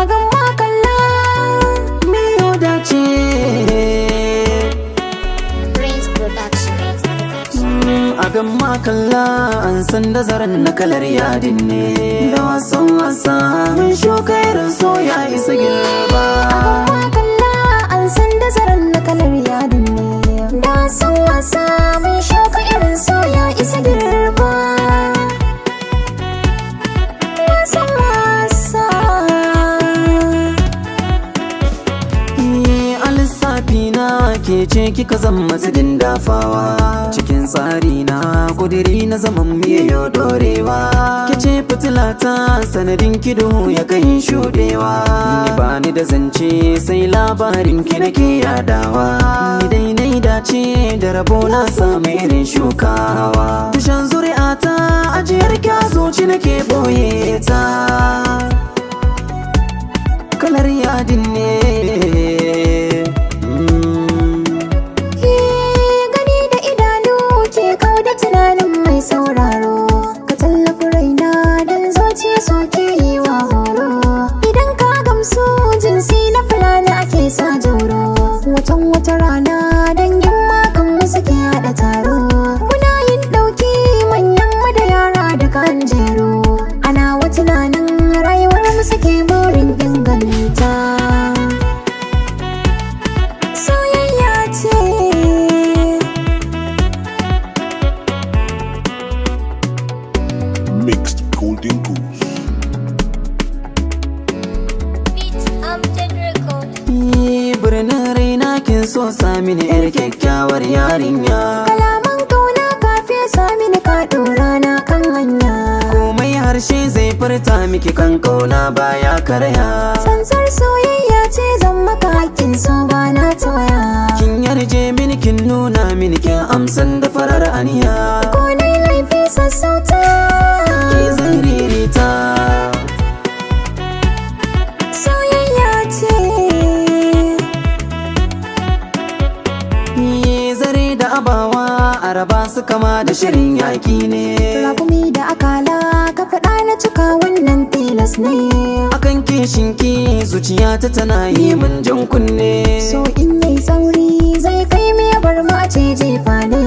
A gamma kalla. Miyo dace. Prince Production. A gamma kalla an san da zaren na kalar yadin ne. Da wasan wasa mun shuka irin soya isa girba. A gamma kalla an san da zaren na kalar yadin ne. Da wasan wasa mun shuka irin soya isa girba. Wasan wasa. A lissafi na ke ce kika zama tudun dafawa. Cikin tsari na kudiri na zaman miyo dorewa. Ke ce fitilata sanadin kido ya kai shudewa. Ni bani da zance sai labarin ki nake yadawa. Ni dai nai dace da rabo na samu irin shukawa. Tushen zuri'ata ajiyar kyazoci nake boye ta. Kalar yadin ne. Gani da idanu ke kau da tunanin mai sauraro. Ka tallafi raina don zuciya so ke yi wa horo. Idan ka gamsu jinsi na fulani ake sa jauro. Watan wata rana dangin makan mu suke haɗa taro. Muna yin ɗauki manyan mu da yara da kan jero. Ana wa tunanin rayuwar mu suke burin inganta. Soyayya ce. Mixed Golden Goose. Beat Amjad Record. Birnin raina kin so sami ni yar kyakkyawar yarinya. Kalaman kauna ka fesa mini ka ɗora na kan hanya. Komai harshe zai furta miki kan kauna baya karya. Tsantsar soyayya ce zan maka hakkin so ba na tawaya. Kin yarje mini kin nuna mini kin amsan da farar aniya. Ko nai laifi sassauta. Ki zan ririta. Soyayya ce. Zare da abawa araba su kama da shirin yaki ne. Rakumi da akala ka faɗa na cika wannan tilas ne. Akan kishin ki zuciyata tana yi min jan kunne. So in yayi tsauri zai kai mu ya bar mu a ce jefa ne.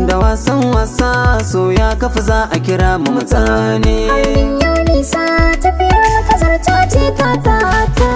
Da wasan wasa so ya kafa za a kira mu mutane. Harbin yau nisa tafiyar mu kazarta ce ta ta ta.